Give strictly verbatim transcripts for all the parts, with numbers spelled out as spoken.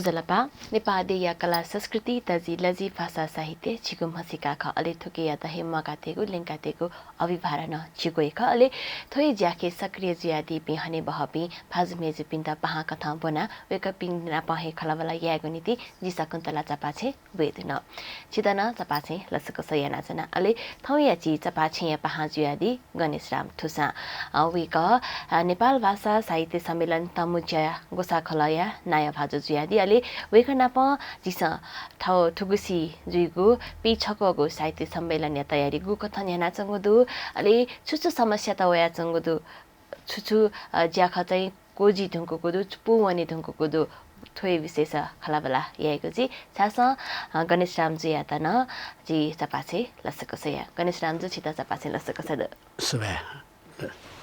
ज्वजलपा, नेपाः देय्‌या कला संस्कृति, तजि लजि, भाषा साहित्य छिगु म्हसीका खः। अले थुकियात हे म्वाकातयेगु, ल्यंकातयेगु अभिभार नं छिगु हे खः। अले थ्व हे ज्याखँय् सक्रिय जुयादीपिं हनेबहःपिं भाजु मय्‌जुपिन्त पाहां कथं ब्वनाः वय्‌कःपिं नाप हे खँल्हाबल्हा यायेगु निंतिं जि शकुन्तला चपाःछेँ वये धुन। छित नं चपाःछेँ लसकुस यानाच्वना। अले थौंया झी चपाःछेँया पाहां जुयादी गणेशराम थुसां। अ, वय्‌कः, अ, नेपाल भाषा साहित्य सम्मेलन तःमुँज्या ग्वसाःखलःया नायः भाजु जुयादी। अले वय्‌कः नाप झीसं थ्व थुगुसी जुइगु पीछक्वःगु साहित्य सम्मेलनया तयारी गुकथं न्ह्यानाच्वंगु दु, अले छु छु समस्यात वयाच्वंगु दु, छु छु, अ, ज्याखँ चाहिँ क्वजि धुंकूगु दु, छु पूवने धुंकूगु दु, थ्व हे विषयस खँल्हाबल्हा यायेगु जुइ। छाय्‌सं, अ, गणेशराम जुयात नं जि चपाःछेँ लसकुस या। गणेशराम जु, छित चपाःछेँ लसकुस दु। सुभाय्।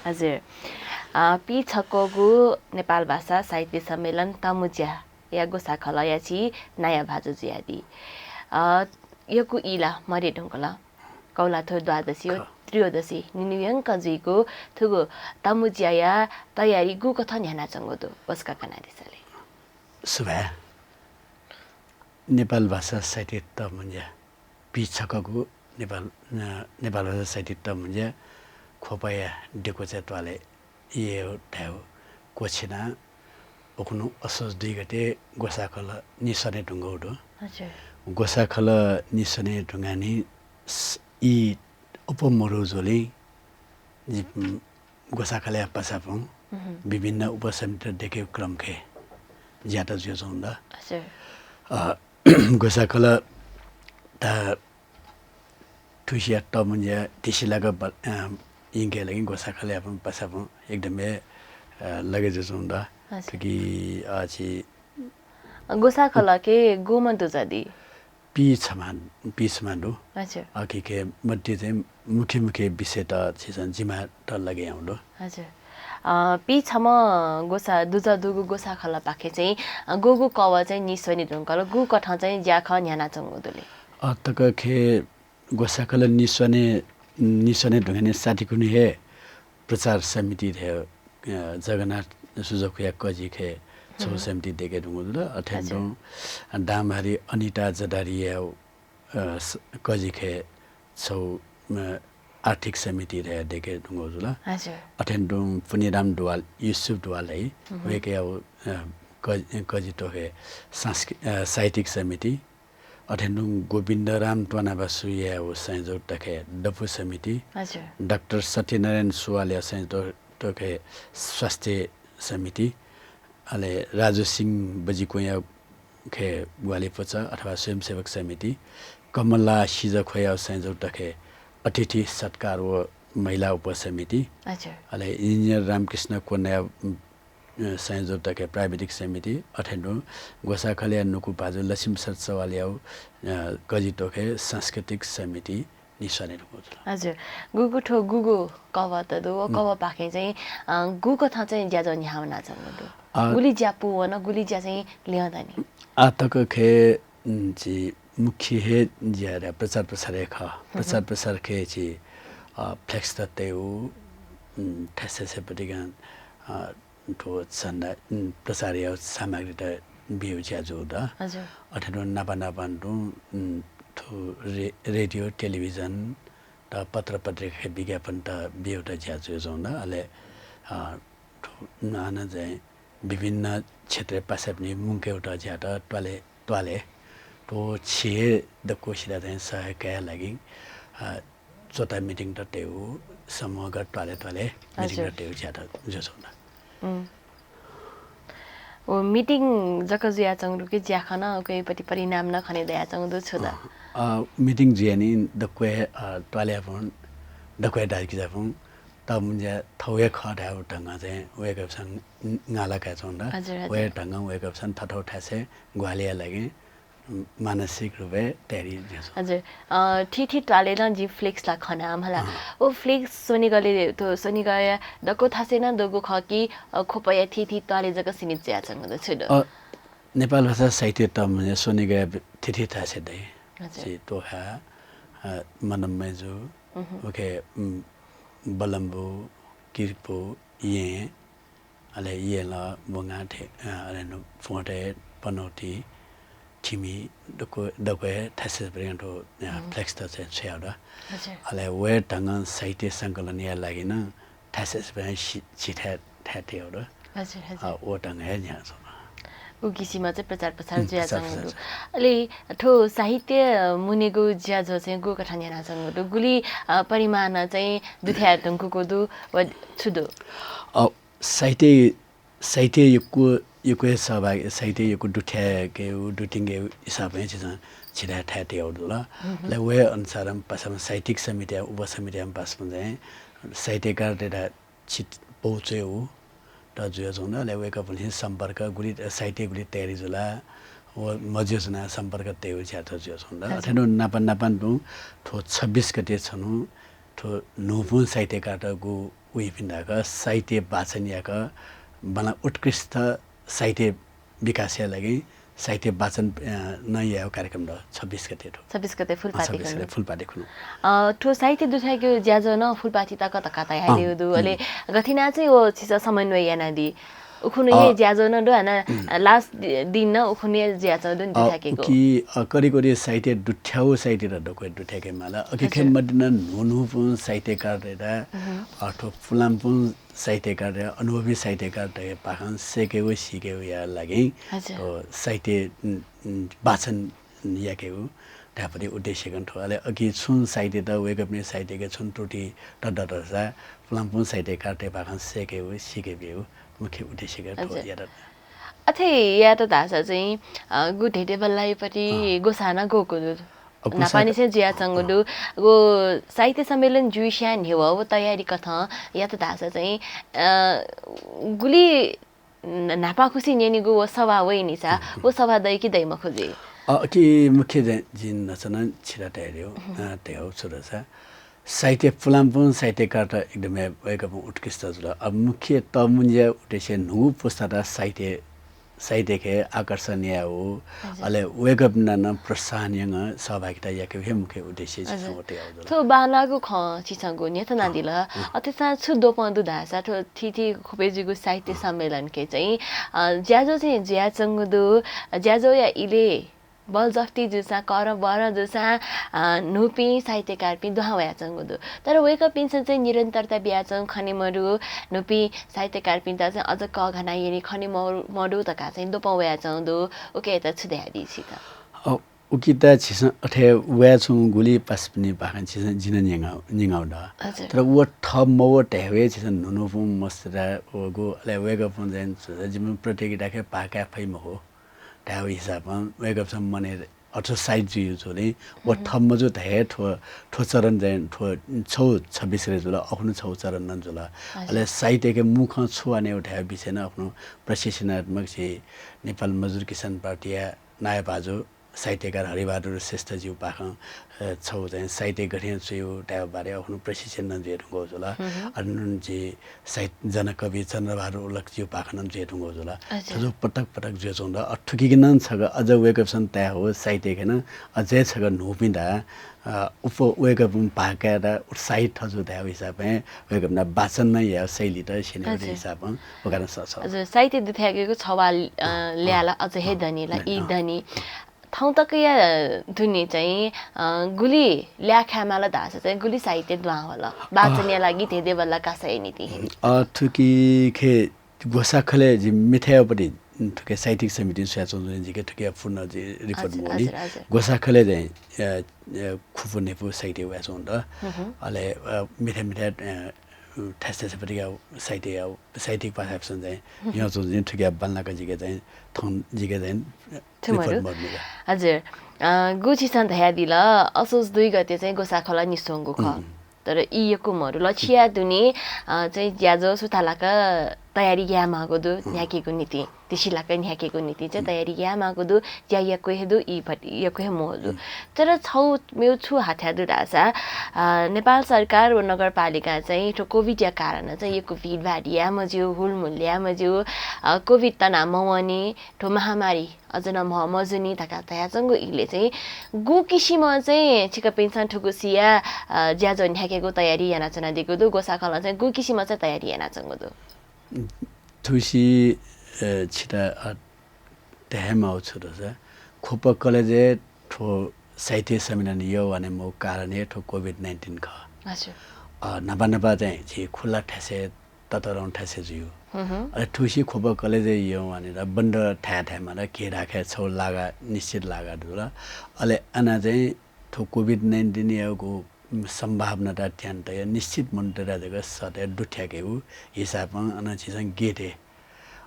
हजुर। अ, पीछक्वःगु नेपाल भाषा साहित्य सम्मेलन तःमुँज्याया ग्वसाःखलःया झी नायः भाजु जुयादी। अ, यक्व ई ला मदये धुंकल। कौलाथ्व द्वादशी व त्रयोदशी निनिव्यंक जुइगु थुगु तःमुँज्याया तयारी गुकथं न्ह्यानाच्वंगु दु, व छकः कनादिसँ ले। सुभाय्। नेपाल भाषा साहित्य तःमुँज्या, पीछक्वःगु नेपाल, अ, नेपाल भाषा साहित्य तःमुँज्या ख्वपया देक्वचा त्वालय् यायेगु धायेगु क्वःछिनाः उखुन्हु असोज दुई गते ग्वसाःखलः निस्वने धुंकूगु दु। हजुर। ग्वसाःखलः निस्वने धुंकाः नि स-, ई अप्वः मदु जुलिं जि, उम्, ग्वसाःखलःया पछापुं विभिन्न उपसमिति दयेकेगु क्रमखे ज्यात जुयाच्वंगु दु। हजुर। अ, ग्वसाःखलः ता थुसिया तःमुँज्या तिसिलाक ब-, अ, यंकेगु लागि ग्वसाःखलःया पछापुं एकदम हे, अ, लगे जुयाच्वंगु दु। हजुर। थुकी, अ, झी ग्वसाःखलःके गुम्ह दुजः दी? पीछम्ह, पीछम्ह दु। हजुर। अकिके मध्ये चाहिँ मुख्य मुख्य विषयत झीसं जिमात लगे याउँगु दु। हजुर। अ, पीछम्ह ग्वसाः दुजः दुगु ग्वसाःखलःपाखें चाहिँ, अ, गुगु कवः चाहिँ निस्वने धुंकल, गुकथं चाहिँ ज्याखँ न्ह्यानाच्वंगु दु ले? अ, तकखे ग्वसाःखलः निस्वने, निस्वने धुंकाः नि साथीकुन्हु हे प्रचार समिति धयागु, अ, जगन्नाथ सुजःखुया कजिखे छगू समिति दयेके धुंकूगु दु। अथें तुं दांभारी अनिता जडारिया, अ, स-, कजिखे छगू, अ, आर्थिक समिति धयागु दयेके धुंकूगु जुल। हजुर। अथें तुं पुनिराम दुवाल, युसुफ दुवाल है, वय्‌कःया, अ, कज-, कजित्वखे सांस्कृ-, अ, साहित्यिक समिति, अथें तुं गोविन्दराम त्वानाबासुया संयोजकत्वखे दपु समिति, हजुर। डाक्टर सत्यनारायण सुवालया संयोजकत्वखे स्वास्थ्य समिति, अले राजु सिंह बजिकुँया खे ग्वाहालि पुचः अथवा स्वयंसेवक समिति, कमला सिजःखुया संयोजकत्वखे अतिथि सत्कार व महिला उपसमिति, हजुर। अले इन्जिनियर रामकृष्ण कोनाया, अ, संयोजकत्वखे प्राविधिक समिति, अथें तुं ग्वसाःखलःया नुगः भाजु लक्ष्मीप्रसाद सवालया, अ, कजित्वखे सांस्कृतिक समिति निस्वने धुंकूगु जुल। हजुर। गुगु थ्व गुगु कवःत दु, व कवःपाखें चाहिँ, अ, गुकथं चाहिँ ज्याझ्वः न्ह्यावनाच्वंगु दु? अ, गुलि ज्या पूवन, गुलि ज्या चाहिँ ल्यं दनि? आःतकखे, उम्, झी मुख्य हे ज्या प्रचार प्रसार हे खः। प्रचार प्रसारखे झी, अ, flex त तयेगु, उम्, थासय् थासय् पतिकं, अ, थ्व झन्डा, उम्, प्रचारया सामग्रीत बियेगु ज्या जूगु दु। हजुर। अथें तुं नापनापं तुं, उम्, थ्व रे-, रेडियो, टेलिभिजन, त पत्र पत्रिकाखे विज्ञापनत बियेगुत ज्या जुयाच्वंगु दु। अले, अ, थ्व, उम्, हानं चाहिँ विभिन्न क्षेत्रय् पासापिनि मुंकेगुत ज्यात त्वालय्, त्वालय् थ्व छि हे दक्व सिधा चाहिँ सहयोग कायेया लागि, अ, च्वता meeting त तयेगु, समूहगत त्वालय् त्वालय् meeting हजुर। त तयेगु ज्यात जुयाच्वंगु दु। उम्। व meeting जक जुयाच्वंगु दु कि ज्याखँ नं उकिपति परिणाम नं खने दयाच्वंगु दु छु द? अँ, अ, meeting जुयाः नि दक्व हे, अ, त्वालय् यापं, दक्व हे दाजुकिजापं, तःमुँज्या थौं हे खः धायेगु ढंगं चाहिँ वय्कःपिसं ङ-, ङाला काय् च्वंगु दु। हजुर, हजुर। व हे ढंगं वय्कःपिसं थःथःगु थासय् ग्वाहालिया लागि मानसिक रूपय् तयारी जुयाच्वंगु। हजुर। अ, थीथी त्वालय् नं जिं flex ला खना मला। अँ। व flex स्वनिगलय्, थ्व स्वनिगःया दक्व थासय् नं दुगु खः कि, अ, ख्वपया थीथी त्वालय् जक सीमित जुयाच्वंगु दु, छु दु? अ, नेपाल भाषा साहित्य तःमुँज्या स्वनिगःया थीथी थासय् दइ। हजुर। झी तोखा, अ, मनम्मय्जु, उखे, उम्, बलम्बु, किर्पु, येँ, अले येँल, बुंगाथें, अ, अले नु-, फोंटय्, पनौती, थिमि दक्व, दक्व हे थासय् सय्‌पतिं थ्व, अ, फ्लेक्स त चाहिँ छ्वयाहःगु दु। अले वय् ढंगं साहित्य संकलन यायेगु लागिं नं थासय् सय्‌पतिं सि-, सिथय्, थाय् तयाहःगु दु। अ, व ढंगं हे न्ह्याच्वंगु दु। उ किसिमं चाहिँ प्रचार प्रसार जुयाच्वंगु दु। अले थ्व साहित्य मुनेगु ज्याझ्वः चाहिँ गुकथं यानाच्वंगु दु? गुलि, अ, परिमाणं चाहिँ दुथ्याये धुंकूगु दु व छु दु? अ, साहित्य, साहित्य यक्व, यक्व हे सहभागी, साहित्य यक्व दुथ्यायेगु, दुतिंकेगु हिसाबं हे झीसं सिथय् थाय् तयाहःगु दु ला। अले वय् अनुसारं पासां साहित्यिक समितिया, उपसमितिया पासां चाहिँ साहित्यकारतय्‌त छित पौ च्वयेगु त जुयाच्वंगु दु। अले वय्‌कःपिन्सं सम्पर्क गुलि, साहित्य गुलि तयारी जुल व मज्यू च्वनाः सम्पर्क तयेगु ज्या त जुयाच्वंगु दु। अथे नं नापं नापं तुं थ्व छब्बिस गते छन्हु थ्व न्हूपुं साहित्यकारत गु वइपिं धाःगु साहित्य वाचन याक बना उत्कृष्ट साहित्य विकास यायेगु लागिं साहित्य वाचन, अ, नं यायेगु कार्यक्रम दु, छब्बिस गते थ्व। छब्बिस गते अ, फुलपाती छब्बिस गते खुन्हु। फुलपाती खुन्हु। अ, थ्व साहित्य दुथ्यायेगु ज्याझ्वः नं फुलपाती तक धकाः तयादीगु दु। अले गथिना चाहिँ व छिसं समन्वय यानादी? उखुन्हु हे ज्याझ्वः नं दु, हानं, अ, last दि-, दिन नं उखुन्हु हे ज्याझ्वः दु नि अ, दुथ्याकेगु। उकी, अ, करिब करिब साहित्य दुथ्याउ साहित्य त दक्व दुथ्याके माल। अकिखे मध्येनं न्हू न्हूपुं साहित्यकारतय्‌त, अ, थ्व पुलांपुं साहित्यकार, अनुभवी साहित्यकारतय्‌पाखें सय्‌केगु, सीकेगु यायेगु लागिं थ्व साहित्य, उम्, उम्, वाचन याकेगु धायेपति उद्देश्य खः थ्व। अले अकिं छुं साहित्यत वय्‌कःपिनि साहित्यके छुं त्रुटि तत धाःसा पुलांपुं साहित्यकारतय्‌पाखें सय्‌केगु, सीके बीगु मुख्य उद्देश्य खः थ्व यात। अथे यात धाःसा चाहिँ, अ, गु धेंधेंबल्लायापति ग्वसाः नं ग्वःगु दु। अ, ग्वसाः न्हापांनिसें जुयाच्वंगु दु। गु साहित्य सम्मेलन जुइस्यां न्ह्यः व तयारी कथं यात धाःसा चाहिँ, अ, गुलि न-, न्हापांखुसि न्यनेगु व सभा वइनिसा, व सभा दइ कि दइ मखु जुइ? अ, अकिं मुख्य चाहिँ जिं न्हाचः नं छितः धयादिउ, अ, धयाउ छु धाःसा, साहित्य पुलांपुं साहित्यकारत एकदम हे वय्‌कःपिं उत्कृष्ट जुल। अब मुख्य तःमुंज्या उद्देश्य न्हूगु पुस्तात साहित्य, साहित्यके आकर्षण यायेगु, अले वय्‌कःपिन्त नं प्रोत्साहन यानाः सहभागिता याकेगु हे मुख्य उद्देश्य झीसं व तयाउ जुल। थ्व बांलाःगु खँ छिसं गु न्ह्यथनादिल। अथेसां छु द्वपं दु धाःसा थ्व थीथी खुपे जुइगु साहित्य सम्मेलनके चाहिँ, अ, ज्याझ्वः चाहिँ जुयाच्वंगु दु। ज्याझ्वःया इलय् बलजफ्ती जूसां, करं बरं जूसां, अ, न्हूपिं साहित्यकारपिं दुहां वयाच्वंगु दु। तर वय्‌कःपिन्सं चाहिँ निरन्तरता बियाच्वंगु खने मदु, न्हूपिं साहित्यकारपिन्त चाहिँ अझ कःघाना यनी खने मरु-, मदु धकाः चाहिँ द्वपं वयाच्वंगु दु। उकियात छु धयादी छित? अ, उकियात झीसं अथे वयाच्वंगु गुलि पासापिनिपाखें झीसं जिं नं न्यंगा-, न्यंगाउ दु। तर व थः मवः धयाउ हे झीसं न्हून्हूपुं मस्तय्‌त वःगु, अले वय्‌कःपिं चाहिँ जिमिसं प्रतियोगिताके भाग काये फइ मखु धायेगु हिसाबं वय्‌कःपिन्सं मनय् अथवा साइत जुइ जुलिं व थः मजू धयाउ हे थ्व, थ्व चरण चाहिँ थ्व छगू छब्बिस गते जुल, अखुन्हु छगू चरण नं जुल। अले साहित्यके मू खँ छु वानेगु धायेगु विषयय् नं अखुन्हु प्रशिक्षणात्मक झी नेपाल मजदुर किसान पार्टीया नायः भाजु साहित्यकार हरिबहादुर श्रेष्ठज्यूपाखें, अ, छगू चाहिँ साहित्य गथे च्वयेगु धायेगु बारे अखुन्हु प्रशिक्षण नं जुयाधुंकूगु जुल। अले नं झी साहित्य जनकवि चन्द्रबहादुर उलखज्यूपाखें नं जुयाधुंकूगु जुल। थज्याःगु पटक पटक जुयाच्वंगु दु। अ, थुकिं नं छकः अझ वय्‌कःपिन्सं तयाउ साहित्यके नं अझ हे छकः न्हूपिन्त, अ, उप-, वय्‌कःपिं भाग कायेत उत्साहित थजू धायेगु हिसाबं वय्‌कःपिन्त वाचन नं यायेगु शैलीत स्यनेगु हिसाबं व कारण सःसः। हजुर, साहित्य दुथ्याकेगु छवाः, अ, ल्याः ला अझ हे दनि ला, ई दनि। थौं तकया दुने चाहिँ, अ, गुलि ल्याः खायेमाल धाःसा चाहिँ गुलि साहित्य दुहां वल? वाचनया लागि धेंधेंबल्लाः कासाया निंतिं। अ, थुकिखे ग्वसाःखलय् जि मेथाय्‌पति थुके साहित्यिक समितिं स्वयाच्वंगु जुलिं जिके थुकिया पूर्ण जि रिपोर्ट मवःनि। ग्वसाःखलय् चाहिँ, अ, अ, खुपु न्हय्‌पु साहित्य वयाच्वंगु दु। अले, अ, मेथाय् मेथाय्, अ, थासय् थासय्‌पति साहित्यया, साहित्यिक पासापिन्सं चाहिँ न्यनाच्वंगु जुलिं थुकिया बांलाक जिके चाहिँ थौं जिके चाहिँ रिपोर्ट मवःनि। हजुर। अ, गु छिसं धयादिल, असोज दुई गते चाहिँ ग्वसाःखलः निस्वंगु खः। तर ई यक्व मरु ल, छिया दुने, अ, चाहिँ ज्याझ्वः सुथालाक तयारी यायेमाःगु दु, न्ह्याकेगु निंतिं, तिसिलाक न्ह्याकेगु निंतिं चाहिँ तयारी यायेमाःगु दु, ज्या यक्व हे दु, ई भति यक्व हे मरु। तर छगू मेगु छु हाथ्या दु धाःसा, अ, नेपाल सरकार व नगरपालिका चाहिँ थ्व कोभिडया कारणं चाहिँ यक्व भिडभाड याये मज्यू, हुलमुल याये मज्यू, अ, कोभिड तना मवःनि, थ्व महामारी अझ नं म्ह मजूनि धकाः धयाच्वंगु इलय् चाहिँ गु किसिमं चाहिँ छिकपिन्सं थुगुसिया, अ, ज्याझ्वः न्ह्याकेगु तयारी यानाच्वनादीगु दु? ग्वसाःखलं चाहिँ गु किसिमं चाहिँ तयारी यानाच्वंगु दु? थुगुसी, अ, छित, अ, धायेमाःगु छु धाःसा, ख्वप कलेजय् थ्व साहित्य सम्मेलन यः वाने मखु कारण हे थ्व कोभिड नाइन्टिन खः। हजुर। अ, न्हापा न्हापा चाहिँ झी खुल्ला थासय्, ततःधंगु थासय् जुइ। हम्म। अले थुसी ख्वप कलेजय् यः वाने ला बन्द थाय् थाय् माल, घे धाःखय् छगू लागा, निश्चित लागा दुल। अले अन चाहिँ थ्व कोभिड नाइन्टिनयागु सम्भावनात ध्यान तयाः निश्चित मनूतय्त जक सःतय् दुथ्याकेगु हिसाबं अन झीसं गेटय्,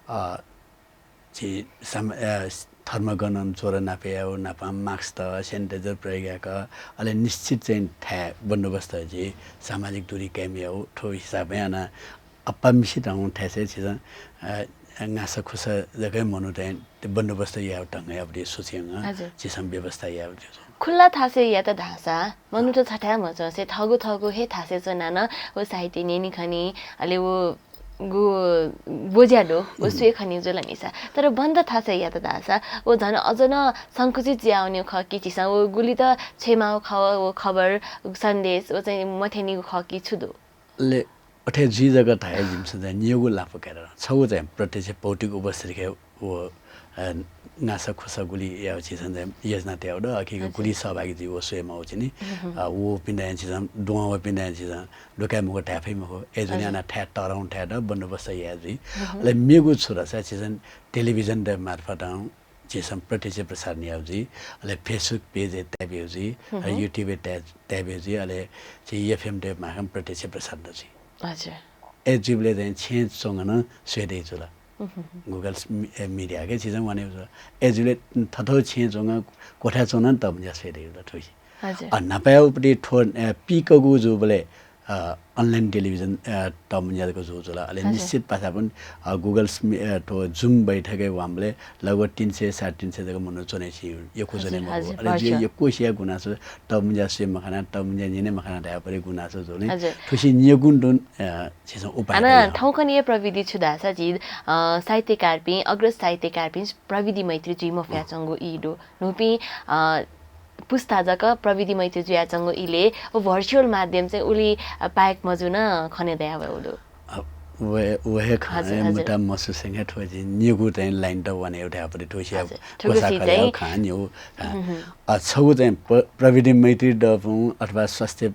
अ, झी सम-, अ, थर्मोगन ज्वरनापं याउ, नापं mask त, sanitizer प्रयोग याक, अले निश्चित चाहिँ थाय् बन्दोबस्त झी सामाजिक दूरी कायम याउ, थ्व हिसाबं अन अपाय्सकं थासय् झीसं, अ, ङासा खुसा जक मनूतय् बन्दोबस्त याउ ढंग याउ सोचें हजुर। झीसं व्यवस्था याउ। खुल्ला थासय् यात धाःसा मनूत छथाय् मच्वंसे थःगु थःगु हे थासय् च्वनाः नं व साहित्य न्यने खनी, अले व गु ब्वज्या दु, व हम्म। स्वये खनी जुल नि सा। तर बन्द थासय् यात धाःसा व झन अझ नं संकुचित जुयावनीगु खः कि झीसं व गुलि त छ्वयेमाःगु खः, व खबर, सन्देश, व चाहिँ मथ्यनीगु खः कि छु दु? अले अथे जुइ जक धाये जिमिसं चाहिँ निगू लापा कायेत। छगू चाहिँ प्रत्यक्ष भौतिक उपस्थितिके व, अ, ङासा खुसा गुलि याउ झीसं चाहिँ योजना तयाउ द, अकिक हजुर। गुलि सहभागी जुइ व स्वयेमाउ चिनि। हम्म। अ, व पिन्डाय् झीसं, दुहां व पिन्डाय् झीसं लुकाय् मखु धाये फइ मखु। अय् जुनि हजुर। अन थाय् तःधंगु थाय् द बन्दोबस्त याये जुइ। हम्म। अले मेगु छु धाःसा झीसं टेलिभिजन द मार्फत झीसं प्रत्यक्ष प्रसारण याउ जुइ। अले Facebook page य् ताय् ब्यु जुइ। अले हम्म। YouTube य् ताय्, ताय् ब्यु जुइ। अले झी FM द मार्फत प्रत्यक्ष प्रसारण जुइ। हजुर। अय् जुइबलय् चाहिँ छेँय् च्वंगनं स्वये दइ जुल। हम्म। Google मि-, ए, media के झीसं वाने जुल। अय् जुइबलय् थथौ छेँय् च्वंगं क्वथाय् च्वंगनं तःमुंज्या स्वये दइ जुल थुइसि। हजुर। अ, न्हापायागु पति थ्व, अ, पिकगु जूबलय्, अ, online टेलिभिजन, अ, तःमुंज्या जक जू जुल। अले हजुर। निश्चित पासापिं, अ, Google मि-, अ, थ्व Zoom बैठकय् वांबलय् लगभग तीन सय, साढे तीन सय जक मनू च्वने छि यक्व हजुर, च्वने मखु। हजुर, अले जिं virtual। यक्वसिया गुनासो तःमुंज्या स्वये मखना, तःमुंज्या न्यने मखना धायेपरि गुनासो जुल नि। हजुर। थुसी निगू तुं, अ, झीसं उपाय अन तयाः। थौंकन्हय् प्रविधि छु धाःसा झी, अ, साहित्यकारपिं, अग्रज साहित्यकारपिं प्रविधि मैत्री जुइ मफयाच्वंगु ई दु। न्हूपिं, अ, पुस्ता जक प्रविधि मैत्री जुयाच्वंगु इलय् व virtual माध्यम चाहिँ उलि, अ, पायक मजू नं खने दयावःगु दु। अ, व, व हे खँ हजुर, हजुर। मुद्दा मसुसेंगे थ्व झी निगू चाहिँ line त वाने उठायेपरि थुइसिया हजुर, थुगुसी ग्वसाः खँ चाहिँ खँ निगू खँ। हम्म, हम्म। अ, छगू चाहिँ प्र-, प्रविधि मैत्री दपुं अथवा स्वास्थ्य, अ,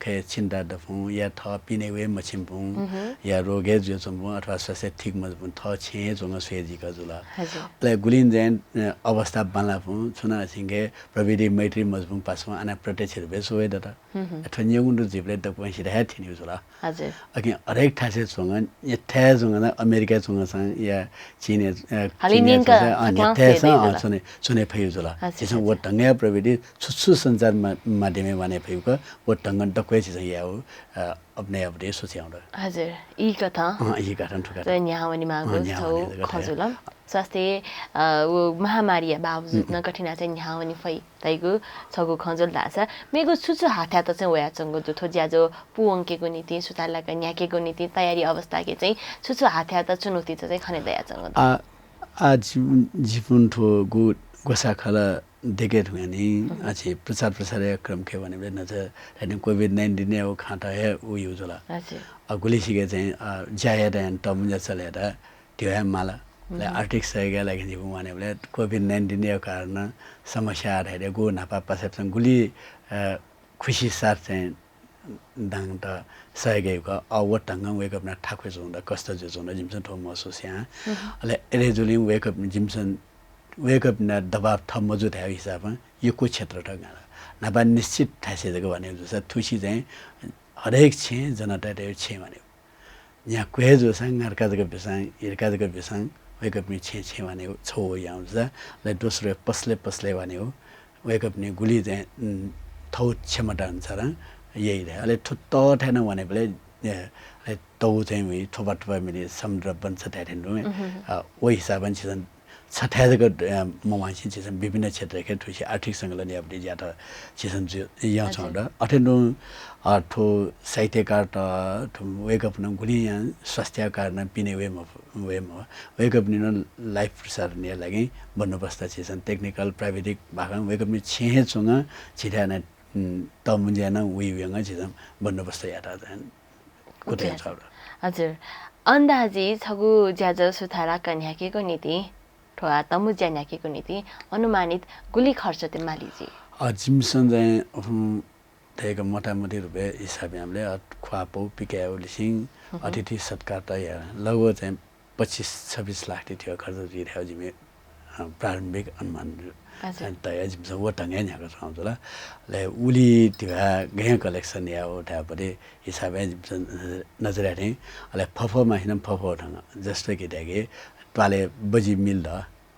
खय् चिन्ता दपुं या थः पिने वये मछिंपुं हम्म। या रोगय् जुयाच्वंपुं अथवा स्वास्थ्य ठीक मजूपुं थः छेँय् च्वंगं स्वये जिक जुल। हजुर। अले गुलिं चाहिँ, अ, अवस्था बांलापुं छुं नं छिंके प्रविधि मैत्री मजूपुं पासुं अन प्रत्यक्ष रूपय् स्वये दत। हम्म, हम्म। अथवा निगू तुं जुइबलय् दक्वसित हे थ्यनीगु जुल। हजुर। अकिं हरेक थासय् च्वंगं, न्ह्यथाय् च्वंगं, अमेरिकाय् च्वंगं सा या चीनय्, अ, हालि चीनय् न्यंक च्वंगं सा, अ, छक्वहां न्ह्यथाय् सा, स्वये अ, दइ जुल। च्वने, च्वने फयु जुल। हजुर, झीसं व हजुर। ढंगया प्रविधि छु छु सञ्चार मा-, माध्यमय् वाने फयुक, व ढंगं दक्वय् झीसं याउ, अ, अपने अपने सोच्याउ द। हजुर, ई कथं। अँ, ई कथं, थुकथं। न्ह्याः वनेमाःगु अँ, न्ह्याः छगू वने जक खँ जुल। स्वास्थ्य, अ, व महामारीया बावजुद नं कथं नं चाहिँ न्ह्याः वने फइ धइगु छगू खँ जुल धाःसा, मेगु छु छु हाथ्यात चाहिँ वयाच्वंगु दु? थ्व ज्याझ्वः पूवंकेगु निंतिं, सुथां लाक न्ह्याकेगु निंतिं तयारी अवस्थाके चाहिँ छु छु हाथ्यात चुनौती चाहिँ खने दयाच्वंगु दु? आ, आ, जि-, जिपुं थ्व गु-, ग्वसाः खला देके धुंकाः नि, आ, झी प्रचार प्रसारया क्रमके वनेबलय् नजर धाइने कोभिड नाइन्टिनया व खाँटा हे उ यु जुल। हजुर। अ, गुलिसिके चाहिँ, अ, ज्या यात यान तःमुंज्या चले यात ध्यबा हे माल। अले आर्थिक सहयोगया लागि जिपुं वनेबलय् कोभिड नाइन्टिनया कारण समस्या धाइदे गु न्हापा पासापिसं गुलि, अ, खुसी साथ चाहिँ दांत सहयोग याइगु, अ, व ढंगं वय्कःपिन्त थाकुइ च्वंगु दु, कष्ट जुइ च्वंगु दु, जिमिसं थ्व महसुस यां। अले अथे जुलिं वय्कःपिं जिमिसं, वय्कःपिन्त दबाब थप मजू धायेगु हिसाबं यक्व क्षेत्र त गाल। न्हापा निश्चित थासय् जक वनेगु जूसा थुसी चाहिँ हरेक छेँ जनतातय् छेँ वनेगु। न्ह्याक्व हे जूसां ङार्का जक ब्यूसां, हिर्का जक ब्यूसां वय्कःपिं छेँ छेँ वनेगु छगू यां जूसा, अले दोस्रो पसलय् पसलय् वनेगु। वय्कःपिनि गुलि चाहिँ, उम्, थौ क्षमता अनुसारं याइ धाये। अले थ्व तःथाय् नं वनेबलय्, ए, अले तौ चाहिँ वइ, थोपा थोपा मिले समुद्र बन्छ धाये थें तुं। अ, व हिसाबं झीसं छथाय् जक, अ, मवांसे झीसं विभिन्न क्षेत्रके थुसी आर्थिक संकलन याबलय् ज्यात झीसं जु-, यां च्वं द। अथे तुं, अ, थ्व साहित्यकारत, थ्व वय्कःपिं गुलिं यां स्वास्थ्य कारण पिने वये मफु। वय्कःपिनि नं live प्रसारणया लागि बन्दोबस्त झीसं technical, प्राविधिक भागं वय्कःपिनि छेँ हे च्वंगं झीथाय् नं, उम्, तःमुंज्या नं वइ वयेगं झीसं बन्दोबस्त यात कुतः यात। हजुर। अन्दाजी छगू ज्याझ्वः सुथां लाक न्ह्याकेगु निंतिं थ्व तःमुँज्या न्ह्याकेगु निंतिं अनुमानित गुलि खर्च तये माली जुइ? अ, जिमिसं चाहिँ, उम्, धयागु मोटामोटी रूपय् हिसाब यानाबलय्, अ, ख्वाः पौ पिकायेगु लिसें, अतिथि सत्कार तयाः लगभग चाहिँ पच्चिस छब्बिस लाख ति थ्व खर्च जुइ धयागु जिमि, अ, प्रारम्भिक अनुमान। हजुर। अ, तयाः जिमिसं व ढंगय् न्ह्याका च्वनागु जुल। अले उलि धिबा गय् collection यायेगु धायेबलय् हिसाबय् जिमिसं नजर, नजर याये थें। अले फफमासें नं फफः ढंग, जस्तो कि धायेगु त्वालय् बजि मिल दु।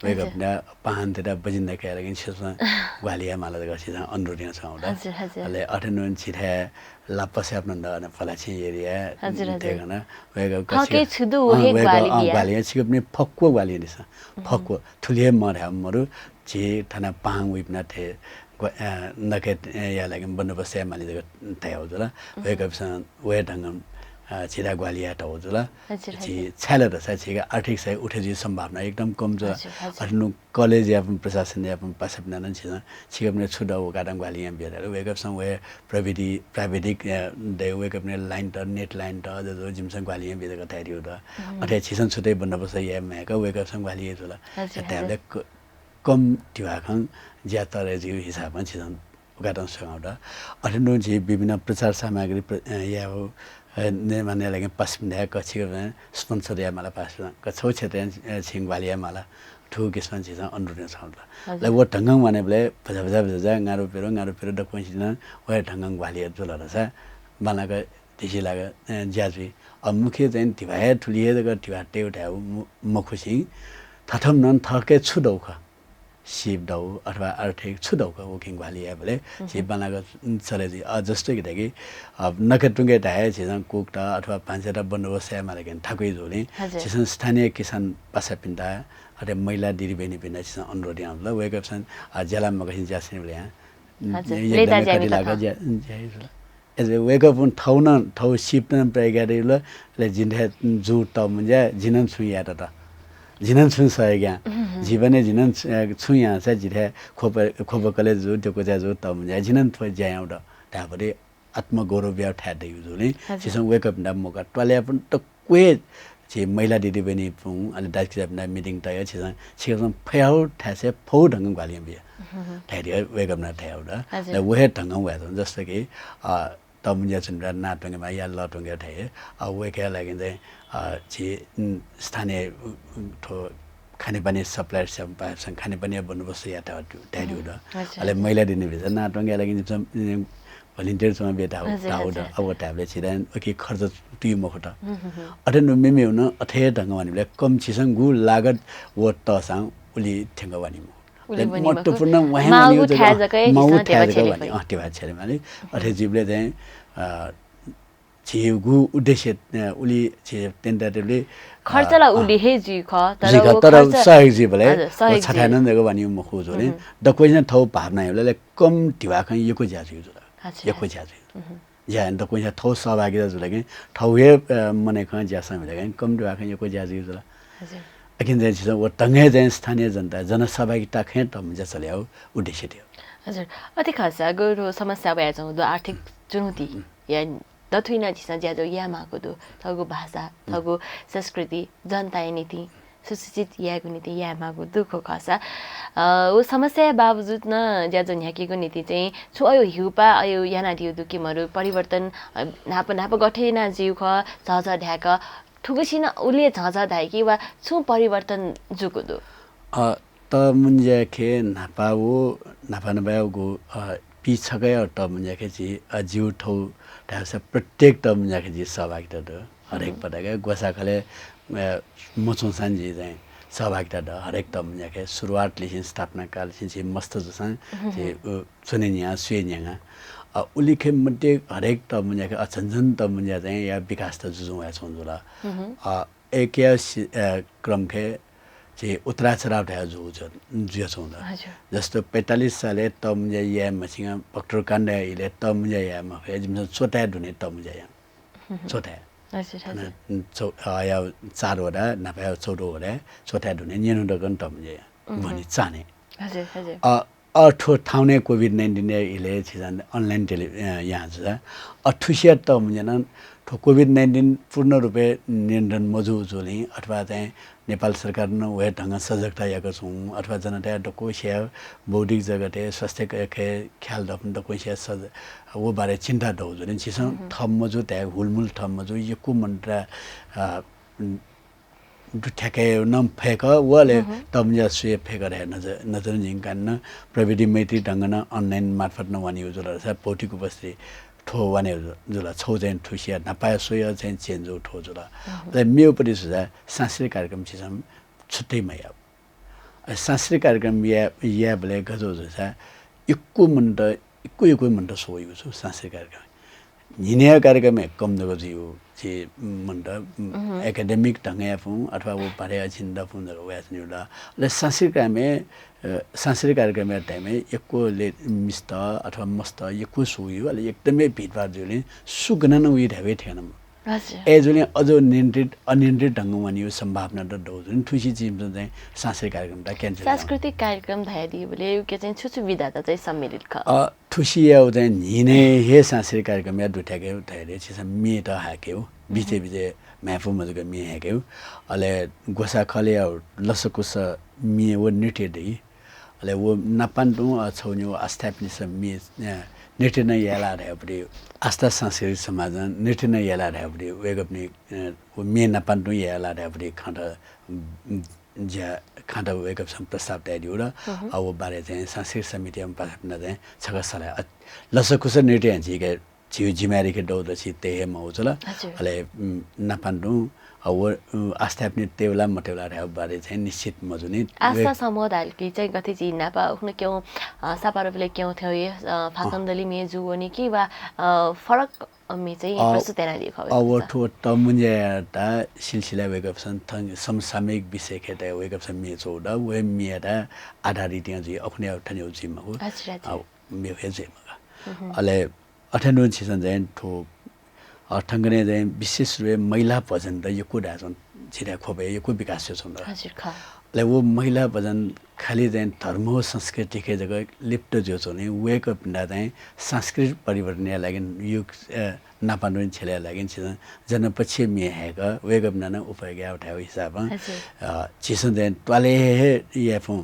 वय्कःपिन्त पाहां तयाः बजि नकायेगु लागि छिसं ग्वाहालि यायेमाल धकाः छिसं अनुरोध यानाच्वनागु दु। हजुर, हजुर। अले अथे नं झीथाय् लापसाय् नं दु, अन पलाछि area हजुर, हजुर। वय्कःपिन्त छु दु, व हे ग्वाहालि बिया। ग्वाहालि याये, छिकपिनि फक्व ग्वाहालि यानादिसँ। फक्व, थुलि हे मदु धायेगु मदु, झी थन पाहां वइपिन्त थें ग्वा-, अ, नके, अ, यायेगु लागि बन्दोबस्त यायेमाली धकाः धयागु जुल। वय्कःपिन्सं व हे ढंगं, अ, झीथाय् ग्वाहालि यायेत वःगु जुल। हजुर, हजुर। झी छाय् ला धाःसा झीगु आर्थिक चाहिँ उठे जुइगु सम्भावना एकदम कम जुल। हजुर, हजुर। अथे नं college यापन, प्रशासन यापन पासापिन्त नं झीसं छिकपिनि छु दु व कातं ग्वाहालि यानाबिया धाल। वय्कःपिन्सं व हे प्रविधि, प्राविधिक, अ, दु, वय्कःपिनि line त, net line त, ज-, ज-, जिमिसं ग्वाहालि यानाबिया धकाः धयादीगु दु। अथे झीसं छुट्टै बन्दोबस्त याये माय्क वय्कःपिन्सं ग्वाहालि याइ जुल। हजुर, हजुर। धायेबलय् क-, कम धिबा खँ ज्या तःधंगु हिसाबं झीसं उकातं स्वयागु दु। अथे नं झी विभिन्न प्रचार सामग्री प्र-, अ, यायेगु, अ, निर्माण यायेगु लागि पासापिन्त धाय्क छिकपिन्सं sponsor यायेमाल, पासापिन्सं छगू क्षेत्रय्, अ, छिं ग्वाहालि यायेमाल, थुगु किसिमं झीसं अनुरोध यानाच्वनागु दु। हजुर। अले व ढंगं वनेबलय् भचा भचा भचा भचा, ङारु प्यरु ङारु प्यरु दक्वसिनं व हे ढंगं ग्वाहालि यात जुल धाःसा बांलाक धिसिलाक, अ, ज्या जुइ। अ, मुख्य चाहिँ धिबा हे थुलि हे जक धिबा तयेगु धायेगु मु-, मखुसें थथःम्हं नं थःके छु दु खः, सीप दु अथवा आर्थिक छु दु खः, उकिं ग्वाहालि यायेबलय् झी बांलाक चले जुइ। अ, जस्तो कि धायेगु, अ, नके तुंके धाये झीसं cook त अथवा भान्साया बन्दोबस्त यायेमाल धायेगु थाकुइ जूगुलिं हजुर। झीसं स्थानीय किसान पासापिन्त, अथे महिला दिदीबहिनीपिन्त झीसं अनुरोध यानागु दु। वय्कःपिन्सं, अ, ज्या लाः मखुसें ज्या सनीबलय् यां हजुर, एकदमै लय्ताज्यामि कति लाख तक। ज्या, ज्या जुल। अले वय्कःपिं थौं नं, थौं सीप नं प्रयोग यात जुल, अले जिथाय् जूगु तःमुँज्या जिं नं छुं यायेत दु। जिं नं छुं सहयोग यां। जिं नं, जिं नं छु-, अ, छुं यानाः जिथाय् ख्वप-, ख्वप कलेज जूगु, द्यःक्वचाय् जूगु तःमुँज्या जिं नं थ्व ज्या यानागु दु धायेबलय् आत्मगौरव यायेगु थाय् दइगु जूगुलिं हजुर। झीसं वय्कःपिन्त मौका त्वालय् यापन दक्व हे झी महिला दिदीबहिनीपिं, अले दाजुकिजापिन्त meeting तयाः झीसं छिकपिन्सं फयागु थाय्सय् फयागु ढंगं ग्वाहालि यानाबिया। धयादिया वय्कःपिन्त धयागु दु। हजुर। अले व हे ढंगं वयाच्वन, जस्तो कि, अ, तःमुँज्या च्वनीपिन्त नां त्वंकेमाः या लः त्वंकेमाः धाये। अ, वय्कःया लागि चाहिँ, अ, झी, उम्, स्थानीय, उम्, थ्व खानेपानी suppliers यापन पासापिन्सं खानेपानीया बन्दोबस्त यात धयादिया धयादिया दु। हजुर, अले हजुर। महिला दिदीपिन्सं नां त्वंकेया लागि जिमिसं, उम्, volunteer च्वनाबिया धाउ-, हजुर, धाउ द। हजुर। अब धायेबलय् झीथाय् उकी खर्च तुइ मखुत। अथे नं मेमेगु नं अथे हे ढंगं वनेबलय् कम झीसं गु लागत व तःसां उलि थ्यंक वनी मखु। उलि वनी मखु। महत्त्वपूर्ण वहे माःगु वनी थाय् जक हे माःगु झीसं थाय् धिबा जक छ्यले वनी। फइ। अँ, धिबा छ्यले माली। अथे जुइबलय् चाहिँ, अ, झीगु उद्देश्य, अ, उलि झी tentatively, खर्च ला अ, उलि हे जुइ खः, तर जुइ खः, व तर खर्च सहयोग जुइबलय् हजुर, सहयोग छथाय् जुइ। नं जक वनी मखु जूगुलिं दक्वसिनं थौं भावना याइबलय् कम धिबा खँ यक्व ज्या जुइ जुल। अच्छा। यक्व ज्या जुइ। ज्या दक्वसिनं थौं सहभागिता जुल कि थौं हे, अ, मनय् खँ ज्या सं बिल कि कम धिबा खँ यक्व ज्या जुइ जुल। हजुर। अकिं चाहिँ झीसं व ढंगय् चाहिँ स्थानीय जनता जनसहभागिता खँ तःमुँज्या चले यायेगु उद्देश्य दु। हजुर। अथे खःसा गुरु समस्या वयाच्वंगु दु, आर्थिक चुनौती या दथुइ नं झीसं ज्याझ्वः याये माःगु दु। थःगु भाषा, थःगु संस्कृति जनताया निंतिं सुसूचित यायेगु निंतिं याये माःगु दु खः खःसा, अ, व समस्याया बावजुद नं ज्याझ्वः न्ह्याकेगु निंतिं चाहिँ छुं अय् हिउपाः अय् यानादीगु दु कि मरु परिवर्तन, अ, न्हापा न्हापा गथे याना जुइगु खः झःझः धाय्क थुगुसिनं उलि हे झःझः धाइ कि वा छुं परिवर्तन जूगु दु? अ, तःमुँज्याखे न्हापा व न्हापा न्हापायागु, अ, पि छकया तःमुँज्याखे झी, अ, जिगु थौं धाःसा प्रत्येक तःमुँज्याखे झी सहभागिता दु। हरेक पटक ग्वसाः खलय्, अ, मछुंसां झी चाहिँ सहभागिता दु। हरेक तःमुँज्याखे सुरुवातलिसें स्थापना काललिसें झी मस्त जूसां झी, अ, च्वने न्यंगु, स्वये न्यंगु। अ, उलिखे मध्ये हरेक तःमुँज्याखे, अ, झन झन तःमुँज्या चाहिँ या विकास त जुजुं वयाच्वंगु जुल। अ, अय्कया सि-, अ, क्रमखे झी उतराचराव धयागु जु-, जुयाच्वंगु दु। हजुर। जस्तो पैंतालिस सालय् तःमुँज्या याये मछिंक भक्तुरकाण्डया इलय् तःमुँज्या याये मफयाः जिमिसं च्वथाय् दुने तःमुँज्या याना। च्वथाय्। हजुर, हजुर। अन चौ-, अ, या चार वडा, न्हापाया चौध वडाय् च्वथाय् दुने न्यन्हु दक्वं तःमुँज्या याना। भनी चाने। हजुर, हजुर। अ, अ, थ्व थाउनय् कोभिड नाइन्टिनया इलय् झीसं अनलाइन टेलि-, अ, यानाच्वंसा। अ, थुसिया तःमुंज्या नं थ्व कोभिड नाइन्टिन पूर्ण रूपय् नियन्त्रण मजू जूलिं अथवा चाहिँ नेपाल सरकारं नं व हे ढंगं सजगता याकाच्वंगु अथवा जनताया दक्वसिया बौद्धिक जगतय्, स्वास्थ्य क-, क-, ख्याल दफुन दक्वसिया सज-, व बारे चिन्ता दौ जूलिं झीसं थप मजू धाये, हुलमुल थप मजू, यक्व मनूत, अ, दुथ्याके नं फय्क, व अले तःमुंज्या स्वये फय्क धयाः नजर, नजर जिं कान नं प्रविधि मैत्री ढंगं नं अनलाइन मार्फत नं वनेगु जुल, भौतिक उपस्थिति थ्व वने जुल। छगू चाहिँ थुसिया न्हापाया स्वया चाहिँ चेन्ज जू थ्व जुल। अले मेगु पति छु धाःसा सांस्कृतिक कार्यक्रम झीसं छुट्टै मयाः। अ, सांस्कृतिक कार्यक्रम या-, यायेबलय् गथे जू धाःसा यक्व मनूत, यक्व यक्व मनूत स्वयागु छु सांस्कृतिक कार्यक्रम। न्हिनया कार्यक्रम हे कम जक जुइगु झी मनूत, उम्, एकेडेमिक ढंगया फुं अथवा व बारे अध्ययन दफुं जक वयाच्वनीगु ला। अले सांस्कृतिक कार्यक्रमय्, अ, सांस्कृतिक कार्यक्रमया time-य् यक्व ले-, मिस्त अथवा मस्त यक्व स्वयागु, अले एकदमै भिडभाड जुलिं सु गन नं वइ धायेबलय् ठेकाना मदु। हजुर। अय्जूलिं अझ नियन्त्रित, अनियन्त्रित ढंगं वनेगु सम्भावना त दौ जुलिं थुसि झीसं चाहिँ सांस्कृतिक कार्यक्रम त cancel याः। सांस्कृतिक कार्यक्रम धयादीबलय् उकी चाहिँ छु छु विधात चाहिँ सम्मिलित खः? अ, थुसिया चाहिँ न्हिनय् हे सांस्कृतिक कार्यक्रमया दुथ्याके धयादीबलय् झीसं म्ये त हायेकेगु, बिचय् बिचय् म्हाय्‌पुम्ह जक म्ये हायेकेगु। अले ग्वसाः खलःया लसकुस म्ये व नृत्य दइ। अले व नापं तुं, अ, छगू निगू आस्थापिनिसं म्ये, अ, नृत्य नं याये ला धायेबलय्, आस्था सांस्कृतिक समाजं नृत्य नं याये ला धायेबलय्, वय्‌कःपिनि, अ, व म्ये नापं तुं याये ला धायेबलय् खँत, उम्, ज्या खँत वय्‌कःपिसं प्रस्ताव तयादीगु ला। अ, व बारे चाहिँ सांस्कृतिक समितिया पासापिन्त चाहिँ छकः सल्लाह, अ, लसकुस नृत्य झीके झीगु जिम्मेवारीके दौ दछि तये हे मवःगु जुल। हजुर। अले, उम्, नापं तुं, अ, व, उम्, आस्थापिनि तयेबलय् मतयेबलय् धायेगु बारे चाहिँ निश्चित मजूनि। आस्था समूह धाल कि चाहिँ गथे झी न्हापा उखुन्हु क्यौँ, अ, सापारुपिले क्यौँ थ्यौ हे, अ, फाकं दलि म्ये जू वनी कि वा, अ, फरक म्ये चाहिँ प्रस्तुत यानादी खः अ, व वय्‌कःपिसं? थ्व तःमुंज्यायात सिलसिला वय्‌कःपिसं थन समसामयिक विषयके तया वय्‌कःपिसं म्ये च्वःगु दु, व हे म्येयात आधारित यां जुइ, अखुन्हुया थन जुइ मखु। हजुर, हजुर। अ, म्ये हे जुइ मखु। अले अथे नं झीसं चाहिँ थ्व, अ, थौंकन्हय् चाहिँ विशेष रूपय् महिला भजनत यक्व धायेच्वं, झीथाय् ख्वपय् यक्व विकास जुयाच्वंगु दु। हजुर, खः। अले व महिला भजन खालि चाहिँ धर्म व संस्कृतिके जक लिप्त जुयाच्वंगुलिं वय्‌कःपिन्त चाहिँ सांस्कृतिक परिवर्तनया लागिं युग, अ, नापं तुं छ्यलेया लागिं झीसं जनपक्षीय म्ये हायेक वय्‌कःपिन्त नं उपयोग याये धायेगु हिसाबं, हजुर। अ, झीसं चाहिँ त्वालय् हे यायेफुं,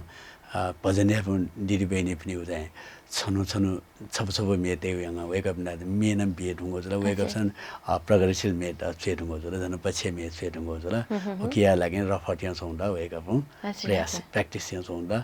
अ, भजन यायेफुं दिदीबहिनीपिनिगु चाहिँ छन्हु छन्हु छपु छपु म्ये तयेगु यानाः वय्‌कःपिन्त म्ये नं बिये धुंकूगु जुल। हजुर। वय्‌कःपिसं, अ, प्रगतिशील म्ये त च्वये धुंकूगु जुल, जनपक्षीय म्ये च्वये धुंकूगु जुल। उकिया लागिं रफत यानाच्वंगु दु वय्‌कःपिं। हजुर, प्रयास, हजुर। Practice यानाच्वंगु दु।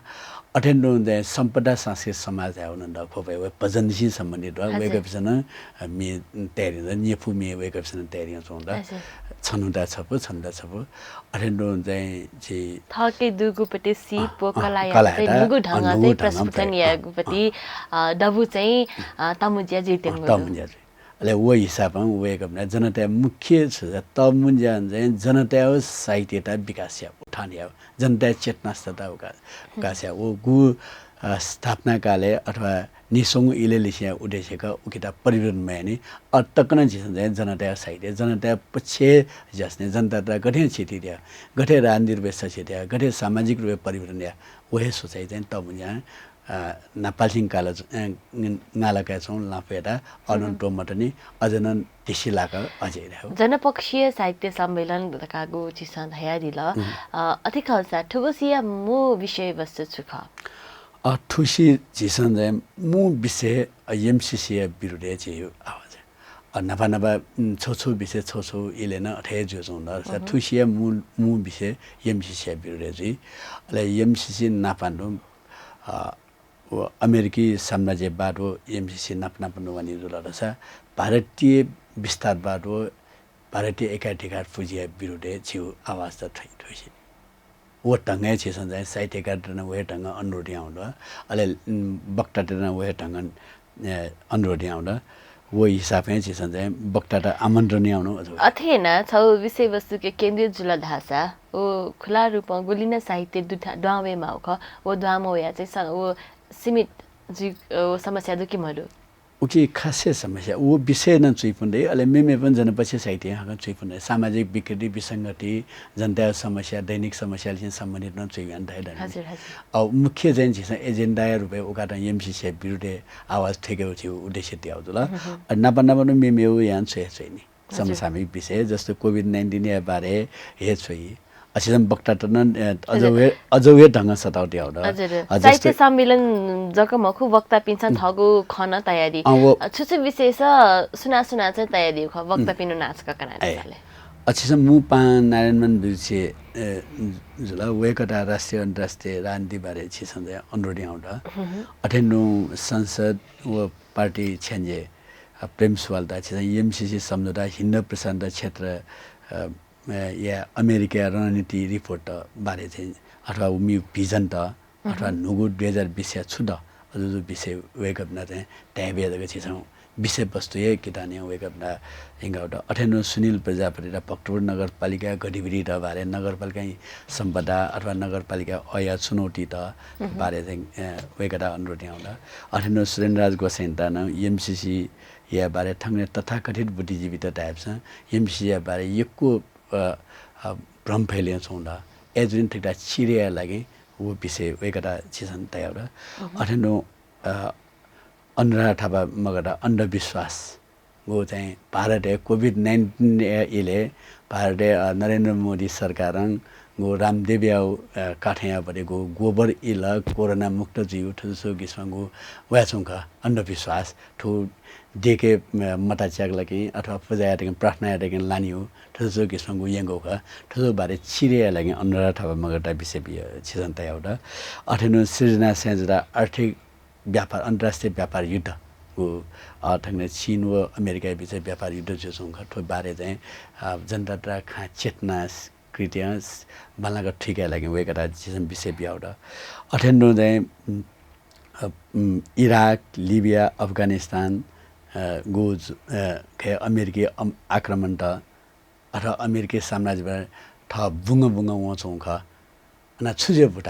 अथे नं चाहिँ सम्पदा सांस्कृतिक समाज धायेगु नं दु, ख्वपय् व भजननिसें सम्बन्धित दु। हजुर। वय्‌कःपिसं नं, अ, म्ये तयारी यानाच्वंगु दु, न्येफु म्ये वय्‌कःपिसं नं तयारी यानाच्वंगु दु। हजुर। छन्हुता छपु, छन्हुता छपु। अथे नं चाहिँ झी थःके दुगुपति सिप व कलायात चाहिँ नुगु ढंगं चाहिँ प्रस्फुटन यायेगुपति, अ, दबू चाहिँ, अ, तःमुंज्या जुइत्यंगु दु। तःमुंज्या जुइ। अले व हिसाबं वय्‌कःपिं जनताया मुख्य छु, तःमुंज्यां चाहिँ जनताया साहित्यता विकास यायेगु, उत्थान यायेगु, जनताया चेतनास्तता उका-, विकास यायेगु। व गु, अ, स्थापना कालय् अथवा नीस्वंगू इलय् लिसें उद्देश्य खः, उकिता परिवर्तन मयानि। अ, तक नं झीसं चाहिँ जनताया साहित्य, जनताया पक्षय् ज्यासने, जनताता गथे छिति द्या, गथे राजनीतिक रूपय् सछि द्या, गथे सामाजिक रूपय् परिवर्तन द्या, व हे सोचाइ चाहिँ तःमुंज्यां, अ, न्हापालिसिं काल, अ, नालाकाय् च्वंगु लाँपुयात अन त्वमतनि, अझ नं धिसि लाक अझै धायेगु। जनपक्षीय साहित्य सम्मेलन धकाःगु झीसं धयादिल। अ, अथे खःसा थुगुसिया मू विषयवस्तु छु खः? अ, थुसि झीसं चाहिँ मू विषय, अ, एमसिसीया विरुद्धय् झीगु आवाज। अ, न्हापा न्हापा, उम्, छौ छौ विषय छौ छौ इलय् नं अथे हे जुयाच्वंगु दु। थुसिया मू, मू विषय एमसिसीया विरुद्धय् जुइ। अले एमसिसी नापं तुं, अ, व अमेरिकी साम्राज्यवाद व एमसिसी नाप नापं तुं वनी जुल धाःसा भारतीय विस्तारवाद व भारतीय एकाधिकार पुँजिया विरुद्धय् झीगु आवाज त थुइ, थुइसे। व ढंगय् झीसं चाहिँ साहित्यकारतय् नं व हे ढंगं अनुरोध यानागु दु। अले, उम्, वक्तातय् नं व हे ढंगं, अ, अनुरोध यानागु दु। व हिसाबं झीसं चाहिँ वक्तात आमन्त्रण यानागु दु। अथे यानाः छगू विषयवस्तुके केन्द्रित जुल धाःसा व खुला रूपं गुलि नं साहित्य दुथा-, दुहां वये माःगु खः। व दुहां मवयाः चाहिँ स-, व सीमित जुइ, अ, व समस्या दु कि मदु? उकी खासै समस्या, उ विषय नं च्वइपुं दइ, अले मेमेपं जनपक्षीय साहित्यं हाकनं च्वइपुं दइ। सामाजिक विकृति, विसंगति, जनताया समस्या, दैनिक समस्यालिसें सम्बन्धित नं च्वइपुं दइ धाःसा नि। हजुर, हजुर। अ, मुख्य चाहिँ झीसं एजेन्डाया रूपय् उकातं एमसिसीया विरुद्धय् आवाज थुइकेगु झीगु उद्देश्य तयागु जुल। अ, नापनापं मेमेगु यानाः च्वयाच्वनी। हजुर। समसामयिक विषय, जस्तो कोभिड नाइन्टिनया बारे हे च्वइ। अ, झीसं वक्तात नं, अ, अझ हजुर। वे, अझ वे ढंगं सःताः तयागु दु। हजुर। अ, जस्तो साहित्य सम्मेलन जक मखु, वक्तापिन्सं थःगु खँ नं तयादी। अ, व अ, छु छु विषयस सुनां सुनां चाहिँ तयादीगु खः, वक्तापिनि नां छकः कनादिसँ ले। अ, झीसं मू पाहां नारायणमान विदुषी, अ, जुल, वय्कःयात राष्ट्रिय अन्तर्राष्ट्रिय राजनीति बारे झीसं चाहिँ अनुरोध यानागु दु। अथेनुं संसद व पार्टी छ्याञ्जे, अ, प्रेम सुवालयात झीसं एमसिसी सम्झौता हिन्द प्रशान्त क्षेत्र, अ, अ, या अमेरिकाया रणनीति रिपोर्ट बारे चाहिँ अथवा उमिगु भिजनत अथवा न्हूगु दुई हजार बिसया छु दु, अ, जुजु विषय वय्कःपिन्त चाहिँ धायेबलय् जक झीसं विषयवस्तु हे कितां नं वय्कःपिन्त यंकागु दु। अथेनुं सुनिल प्रजापतियात भक्तपुर नगरपालिकाया गतिविधित बारे, नगरपालिकाया सम्पदा अथवा नगरपालिका अया चुनौतीत बारे चाहिँ, अ, वय्कःयात अनुरोध यानागु दु। अथेनुं सुरेन्द्रराज गोसाइँयात नं एमसिसीया बारे थौंकन्हय् तथाकथित बुद्धिजीवीत धायेबलय् एमसिसीया बारे यक्व अ, अ, भ्रम फैलय् च्वंगु दु। अय्जूगुलिं थुकियात चिरे यायेया लागिं व विषय वय्कःयात झीसं तयागु दु। अथेनुं, अ, अनुराधा थापा मगरयात अन्धविश्वास, व चाहिँ भारतय् कोभिड नाइन्टिनया इलय् भारतय्, अ, नरेन्द्र मोदी सरकारं व रामदेवया, अ, कथंया पति व गोबर इल कोरोना मुक्त जुइगु थुसु किसिमं व वयाच्वंगु खः अन्धविश्वास। थ्व देखे, अ, मता च्याकल कि अथवा पुजा यात कि प्रार्थना यात कि लानियो थुसु किसिमं व यंगु खः। थुसु बारे चिरे यायेया लागिं अनुराधा थापा मगरयात विषय बि-, अ, झीसं तयागु दु। अथेनुं सृजना सैंजुयात आर्थिक व्यापार, अन्तर्राष्ट्रिय व्यापार युद्ध व, अ, थौंकन्हय् चीन व अमेरिकाया बिचय् व्यापार युद्ध जुयाच्वंगु खः। थ्व बारे चाहिँ, अ, जनतायात खँ चेतना स-, कृतिं स-, बांलाक थुइकेया लागिं वय्कःयात झीसं विषय बियागु दु। अथेनुं चाहिँ, उम्, अ, उम्, इराक, लिबिया, अफगानिस्तान, अ, गु जु-, अ, खय् अमेरिकी अम-, आक्रमणत अथवा अमेरिकी साम्राज्यवाद थः बुंगः बुंगः वंच्वंगु खः। अन छु जुयाः बुत?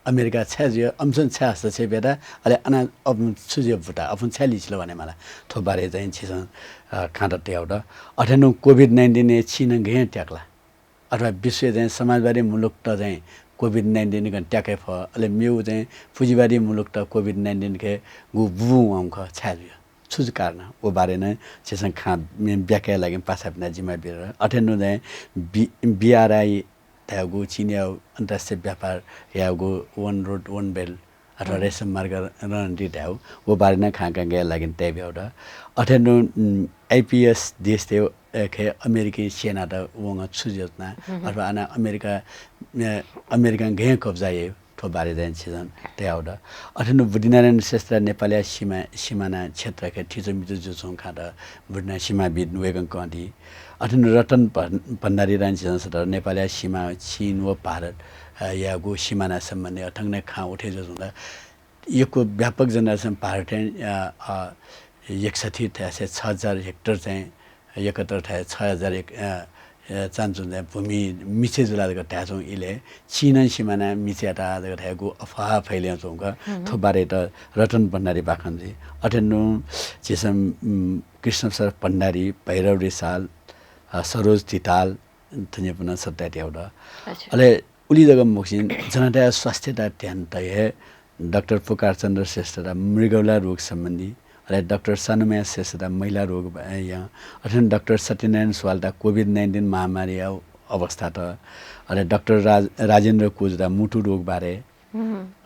अमेरिका छाय् जुयाः, अमिसं छाय् हस्तक्षेप यात, अले अन अपुं छु जुयाः बुत? अपुं छाय् लिचिल वनेमाल? थ्व बारे चाहिँ झीसं, अ, खँत तयागु दु। अथेनुं कोभिड नाइन्टिनय् चीनं गय् त्याकल? अथवा विश्वय् चाहिँ समाजवादी मुलुकत चाहिँ कोभिड नाइन्टिन कं त्याके फः, अले मेगु चाहिँ पुँजीवादी मुलुकत कोभिड नाइन्टिन कं गु बुबुं वंगु खः, छाय् जुयाः? छु जु कारण? व बारे नं झीसं खँ मे-, ब्याकेया लागिं पासापिन्त जिम्मा बिल। अथेनुं चाहिँ बि-, बिआरआई धायेगु चीनया अन्तर्राष्ट्रिय व्यापार यायेगु One Road One Belt अथवा रेशम मार्ग रणनीति धायेगु, व बारे नं खँ कांकेया लागिं तयाबियागु दु। अथेनुं, उम्, आइपिएस देशतय्, अ, खय् अमेरिकी सेनात वंगु छु जुयाच्वना, अथवा अन अमेरिका, अ, अमेरिकां गय् कब्जा याइ, थ्व बारे चाहिँ झीसं तयागु दु। अथेनुं बुद्धिनारायण श्रेष्ठयात नेपालया सीमा, सीमाना क्षेत्र खय् थिचोमिचो जुयाच्वंगु खँत बुद्धिनारायण श्रेष्ठ वय्कलं कं दी। अथेनुं रतन भण्-, भण्डारीयात झीसं सःताः नेपालया सीमा चीन व भारत, अ, यागु सीमाना सम्बन्धी अथेनं खँ उठे जुयाच्वंगु दु। यक्व व्यापक जनतासं भारतय्, अ, अ, एकसट्ठी थाय् छ हजार हेक्टर चाहिँ एकहत्तर थाय् छ हजार एक, अ, अ, चानचुन चाहिँ भूमि मिछे जुल जक धायेच्वंगु इलय् चीनं सीमाना मिछे यात जक धायेगु अफवाह फैलय् च्वंगु खः। थ्व बारे त रतन भण्डारी बाखं जुइ। अथेनुं झीसं, उम्, कृष्ण प्रसाद भण्डारी, भैरव रिसाल, अ, सरोज धिताल, थज्याःपिन्सं सःताः तयाबियागु दु। अच्छा। अले उलि जक मखुसें जनताया स्वास्थ्ययात ध्यान तये हे डाक्टर पुकार चन्द्र श्रेष्ठयात मृगौला रोग सम्बन्धी, अले डाक्टर सानुमाया श्रेष्ठयात महिला रोग बा-, या, अथेनं डाक्टर सत्यनारायण सुवालयात कोभिड नाइन्टिन महामारीया अवस्थात, अले डाक्टर राज-, राजेन्द्र कुजूयात मुटु रोग बारे,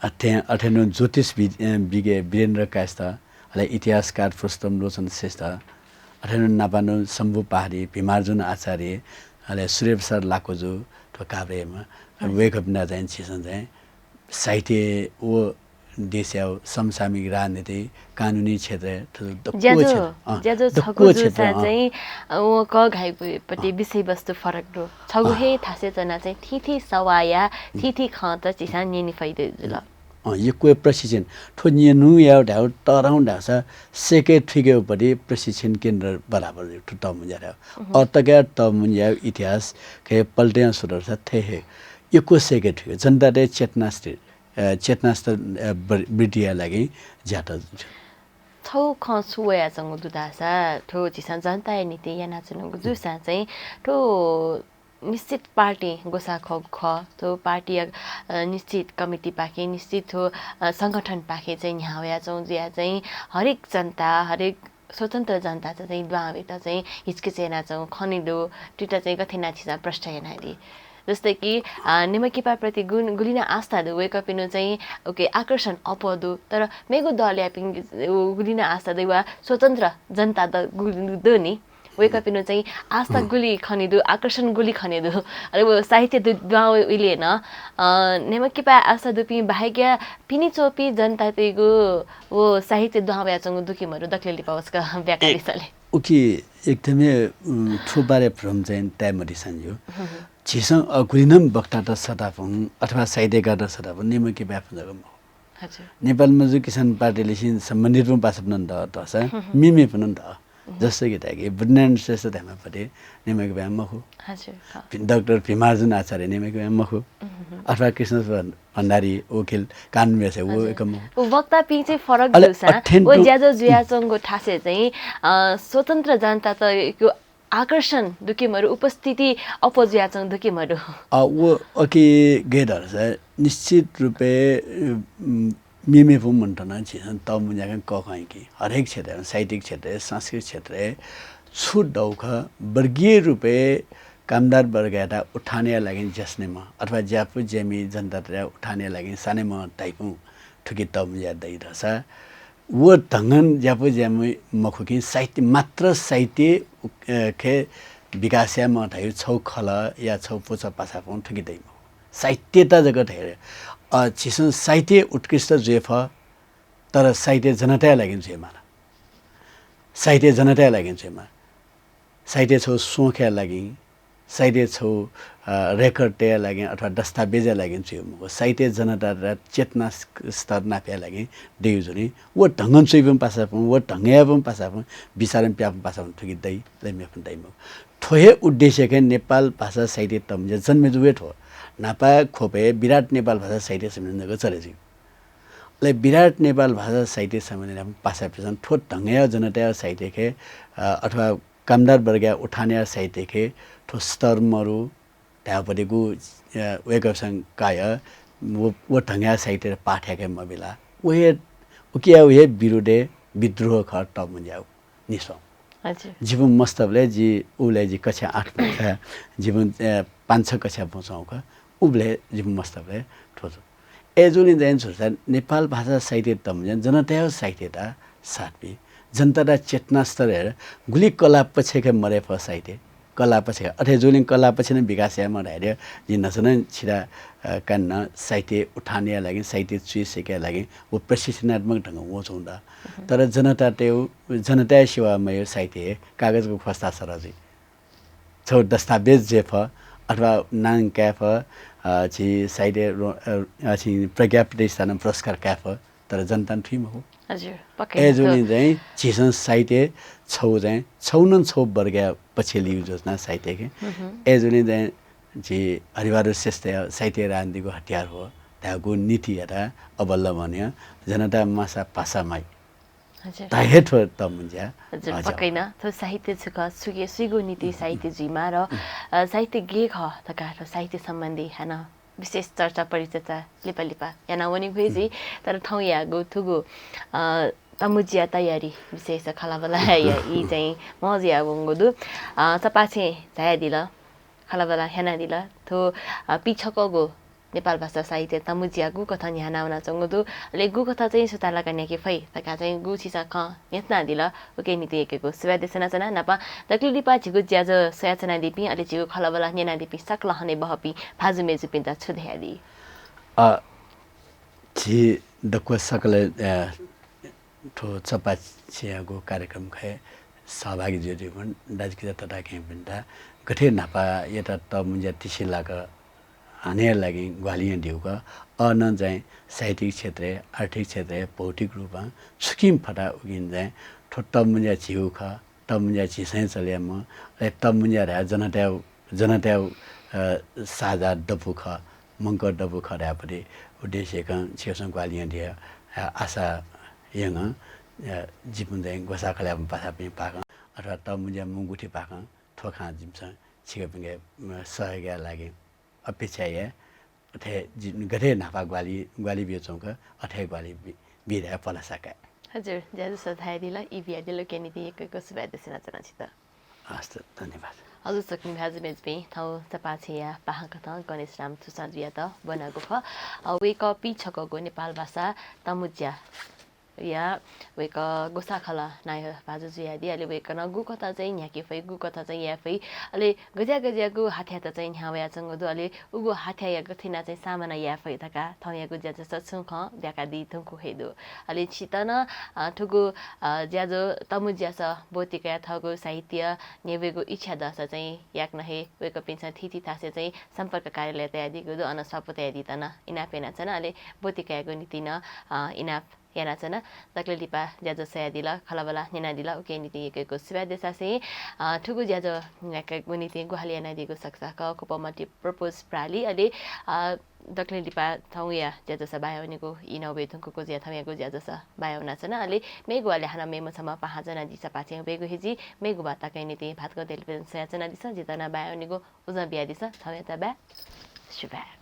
अथे-, अथेनं ज्योतिष वि-, अ, विज्ञ वीरेन्द्र कायस्थ, अले इतिहासकार पुरुषोत्तम लोचन श्रेष्ठ, अथेनं नापं शम्भु पहाडी, भिमार्जुन आचार्य, अले सूर्यप्रसाद लाक्वजु, थ्व काभ्रेम्ह, वय्कःपिन्त चाहिँ झीसं चाहिँ साहित्य व देशया समसामयिक राजनीति, कानुनी क्षेत्र, थ्व दक्व ज्याझ्वः, क्षेत्र, अँ, ज्याझ्वः दक्व छगू क्षेत्र, जूसा अँ। चाहिँ, अँ, व कःघाइपट्टि अँ। विषयवस्तु फरक दु। छगु अँ। हे थासय् च्वनाः चाहिँ थीथी सवाःया, अँ। थीथी खँत झीसं न्यने फइ जुल। अँ, यक्व प्रशिक्षण। थ्व न्यनेगु यायेगु धायेगु तःधंगु धाःसा सय्के थुइकेगुपट्टि प्रशिक्षण केन्द्र बराबर जुइ, थ्व तःमुंज्या धायेगु। अँ। अ, तकया तःमुंज्याया इतिहास खय् पल्टें स्वल धाःसा थथे हे यक्व सय्के थुइकेगु। जनतातय् चेतना स्थिर अ, चेतनास्तर, अ, वृ-, वृद्धिया लागि ज्यात जुल। छौ खँ छु वयाच्वंगु दु धाःसा, थ्व झीसं जनताया निंतिं यानाच्वनागु जूसां चाहिँ थ्व निश्चित पार्टी ग्वसाः खःगु खः। थ्व पार्टीया, अ, निश्चित कमिटीपाखें, निश्चित थ्व, अ, संगठनपाखें चाहिँ न्ह्याः वयाच्वंगु जुयाः चाहिँ हरेक जनता, हरेक स्वतन्त्र जनता चाहिँ दुहां वयेत चाहिँ हिचकिचाइ यानाच्वंगु खने दु। थुइत चाहिँ गथे यानाः छिसं प्रष्ट यानादी? जस्तै कि, अ, नेमकिपाप्रति गुन-, गुलि नं आस्था दु, वय्कःपिनिगु चाहिँ उके आकर्षण अप्वः दु, तर मेगु दलयापिं गुलि नं आस्था दु वा स्वतन्त्र जनता द-, गु-, दु नि, वय्कःपिनिगु चाहिँ आस्था गुलि खने दु, आकर्षण गुलि खने दु। अले व साहित्य दु-, दुहां वइले नं, अ, नेमकिपाय् आस्था दुपिं बाहेकया पिने च्वंपिं जनतातय्गु व साहित्य दुहां वयाच्वंगु दु कि मरु, दकले लिपा वसक ब्याका ए, लिसँ ले। उकी एकदमै, उम्, थ्व बारे भ्रम चाहिँ ताये मदिसँ ज्यू। हम्म। झीसं, अ, गुलि नं वक्तात सःतापुं अथवा साहित्यकार सःतापुं नेमकिपाय् पुचःगु मखु। हजुर। नेपाल मजदुर किसान पार्टीलिसें सम्बन्धित वं पासापिं नं दु धाःसा, हम्म। मेमेपिं नं दु। हम्म। जस्तो कि धायेकि बुद्धिनारायण श्रेष्ठ धायेमाःपिं नेमकिपाय् मखु। हजुर, हँ। भि-, डाक्टर भीमार्जुन आचार्य नेमकिपाय् मखु। हम्म। अथवा कृष्ण भण्डारी, वकिल, कानुन व्यवसायी, व हजुर। एक मखु। व वक्तापिं चाहिँ फरक अले जूसां, अथें व तुं ज्याझ्वः जुयाच्वंगु थासय् चाहिँ, अ, स्वतन्त्र जनतातय्गु आकर्षण दु कि मरु, उपस्थिति अप्वः जुयाच्वंगु दु कि मरु? अ, व अकि गय् धाःसा निश्चित रूपय्, उम्, मेमेपिं मनूत नं झीसं तःमुंज्याकं कःखंकी। हरेक क्षेत्रय्, साहित्यिक क्षेत्रय्, सांस्कृतिक क्षेत्रय् छु दु खः, वर्गीय रूपय् कामदार वर्गयात उत्थानया लागिं ज्या सनेमा अथवा ज्यापु ज्यामि जनतातय्त उत्थानया लागिं सनेमा धाइपुं थुकी तःमुंज्या दइ धाःसा, व ढंगं ज्यापु ज्यामि मखुकिं साहित्य मात्र, साहित्य, अ, खे विकास यायेमा धाइगु छौ खलः या छौ पुचः पासापिं थुकी दइ मखु। साहित्यत जक धयागु, अ, झीसं साहित्य उत्कृष्ट जुये फः, तर साहित्य जनताया लागिं जुइमाल। साहित्य जनताया लागिं जुइमाल। साहित्य छौ सोखया लागिं, साहित्य छौ, अ, record तयेया लागिं अथवा दस्तावेजया लागिं जुइ मखु। साहित्य जनताया चेतना स-, स्तर नापया लागिं दइगु जुलिं व ढंगं च्वइपुं पासापिं, व ढंगं याःपुं पासापिं, विचारं पियापुं पासापिं थुकी दइ, अले मेपिं दइ मखु। थ्व हे उद्देश्यकं नेपाल भाषा साहित्य तःमुंज्या जन्मे जूगु हे थ्व। न्हापा ख्वपय् विराट नेपाल भाषा साहित्य सम्मेलन जक चले जुइ। अले विराट नेपाल भाषा साहित्य सम्मेलनया पासापिसं थ्व ढंगया जनताया साहित्यखे, अ, अथवा कामदार वर्गया उत्थानया साहित्यखे थ्व स्तर मरु धायेपतिगु, अ, वय्कःपिसं काय् व, व ढंगया साहित्य पाठ याके मबिला। व हे, उकिया व हे विरुद्धय् विद्रोह खः तःमुंज्यागु निस्वं। हजुर। जिपिं मस्तबलय् जि, उबलय् जि कक्षा आठ, अ, जिपिं, अ, पाँच छ कक्षा ब्वंच्वंगु खः, उबलय् जिपिं मस्तबलय् थ्व जू। अय्जूगुलिं चाहिँ छु धाःसा नेपाल भाषा साहित्य तःमुंज्या जनताया साहित्यत साथ बी। जनताया चेतना स्तर हे गुलि कला पक्षखे मदये फः साहित्य। कला पक्षखे, अथे जूगुलिं कला पक्ष नं विकास यायेमाः धयादिया। जिं न्हाचः नं छितः, अ, कान नं साहित्य उत्थानया लागिं, साहित्य चुइसेकया लागिं व प्रशिक्षणात्मक ढंगं वंच्वंगु दु। तर जनतातय्, जनताया सेवा मयाः साहित्य हे कागजको खोस्ता सरह जुइ। छौ दस्तावेज जुये फः अथवा नां काये फः, अ, झी साहित्य रो-, अ, अ, झी प्रज्ञा प्रतिष्ठानं पुरस्कार काये फः, तर जनतां थुइ मखु। हजुर, पक्कै अय्जूगुलिं चाहिँ झीसं साहित्य छौ चाहिँ, छौ नं छौ वर्गया पक्षय् लिउ ज्वना साहित्यखे। हम्म। अय्जूगुलिं चाहिँ झी हरिबहादुर श्रेष्ठया साहित्य राजनीतिको हतियार हो धायेगु नीतियात अवलम्बन यानाः जनताया माःसा भाषा माइ। हजुर। धाये हे थ्व तःमुंज्या। हजुर, हजुर। पक्कै नं। थ्व साहित्य छु खः, सुके, सुइगु निंतिं साहित्य जुइमाः र, अ, साहित्य गय् खः धकाः थ्व साहित्य सम्बन्धी हानं विशेष चर्चा परिचर्चा लिपा लिपा याना वनेगु हे जुइ। तर थौंयागु थुगु, अ, तःमुंज्या तयारी विषयस खँल्हाबल्हा याये ई चाहिँ मजया वंगु दु। अ, सपाछें झायादिल, खँल्हाबल्हा यानादिल। थ्व, अ, पीछकःगु नेपाल भाषा साहित्य तःमुंज्या गुकथं न्ह्याना वनाच्वंगु दु, अले गुकथं चाहिँ सुथां लाकाः न्ह्याके फइ धकाः चाहिँ गु छिसं खँ न्ह्यथनादिल, उकिया निंतिं यक्व यक्व सुभाय् देछानाच्वना। नापं दकले लिपा झीगु ज्याझ्वः स्वयाच्वनादीपिं, अले झीगु खँल्हाबल्हा न्यनादीपिं सकल हनेबहःपिं भाजु मय्जुपिन्त छु धयादी? अ, झी दक्व सकल, अ, थ्व चपाःछेँयागु कार्यक्रमय् सहभागी जुयादीपिं दाजुकिजा तताकेहेँपिन्त गथे न्हापायात तःमुंज्या तिसिलाक हनेया लागिं ग्वाहालि यानादीगु खः। अन चाहिँ साहित्यिक क्षेत्रय्, आर्थिक क्षेत्रय्, भौतिक रूपं छुकिं फत उकिं चाहिँ थ्व तःमुंज्या झीगु खः, तःमुंज्या झीसं हे चले यायेमाः, अले तःमुंज्या धाये जनताया, जनताया, अ, साझा दपु खः, मंकः दपु खः धायेपति उद्देश्यकं छिकपिन्सं ग्वाहालि यानादिया, अ, आशा यंगं अ, जिपिं चाहिँ ग्वसाः खलःयाम्ह पासापिं पाखें अथवा तःमुँज्या मुंगुथि पाखें थ्व खँ जिमिसं छिकपिंके, अ, सहयोगया लागि अपेक्षा याये। अथे जि-, गथे न्हापा ग्वाहालि, ग्वाहालि बियाच्वंगु, अथे ग्वाहालि बि-, बी धयाः भलसा काये। हजुर, ज्याझ्वलय् धयादिल, ई बियादिल, उकिया निंतिं यक्व यक्व सुभाय् देछानाच्वना छितः। हस्त, धन्यवाद। हजुर, सकलें भाजु मय्जुपिं, थौं चपाःछेँया पाहांकथं गणेश राम थुसांजुयात ब्वनागु खः। अ, वय्कः पीछकःगु नेपालभाषा तःमुँज्या या वय्कः ग्वसाः खलः नायः भाजु जुयादी, अले वय्कलं गुकथं चाहिँ न्ह्याके फइ, गुकथं चाहिँ याये फइ, अले गज्या गज्याःगु हाथ्यात चाहिँ न्ह्यावयाच्वंगु दु, अले उगु हाथ्याया गथे यानाः चाहिँ सामना याये फइ धकाः थौंयागु ज्याझ्वलय् छुं खँ ब्याकादी धुंकूगु हे दु। अले छितः नं, अ, थुगु, अ, ज्याझ्वः तःमुँज्यासं ब्वति कयाः थःगु साहित्य न्ह्यब्वयेगु इच्छा दःसा चाहिँ याकनं हे वय्कःपिन्सं थीथी थासय् चाहिँ सम्पर्क कार्यालय तयादीगु दु, अन स्वापू तयादीत नं इनाप यानाच्वना, अले ब्वति कयागु निंतिं नं, अ, इनाप यानाच्वना। दकलय् लिपा ज्याझ्वः स्वयादिल, खँल्हाबल्हा न्यनादिल, उकिया निंतिं यक्व यक्व सुभाय् देछासें, अ, थुगु ज्याझ्वः न्ह्याकेगु निंतिं ग्वाहालि यानादीगु सकसितं कःघानागु मल्टीपर्पज प्रालि, अले, अ, दकलय् लिपा थौंया ज्याझ्वलय् बायावनेगु ई नं वये धुंकूगु जुयाः थौंयागु ज्याझ्वलय् बायावनाच्वना। अले मेगु वालय् हानं मेम्ह छम्ह पाहां ज्वनादीसा पाहां वयेगु हे जुइ। मेगु वातां कयाः निंतिं भातक टेलिभिजन स्वयाच्वनादिसँ, जितः नं बायावनेगु उजं बियादिसँ। थौंयात बाय्। सुभाय्।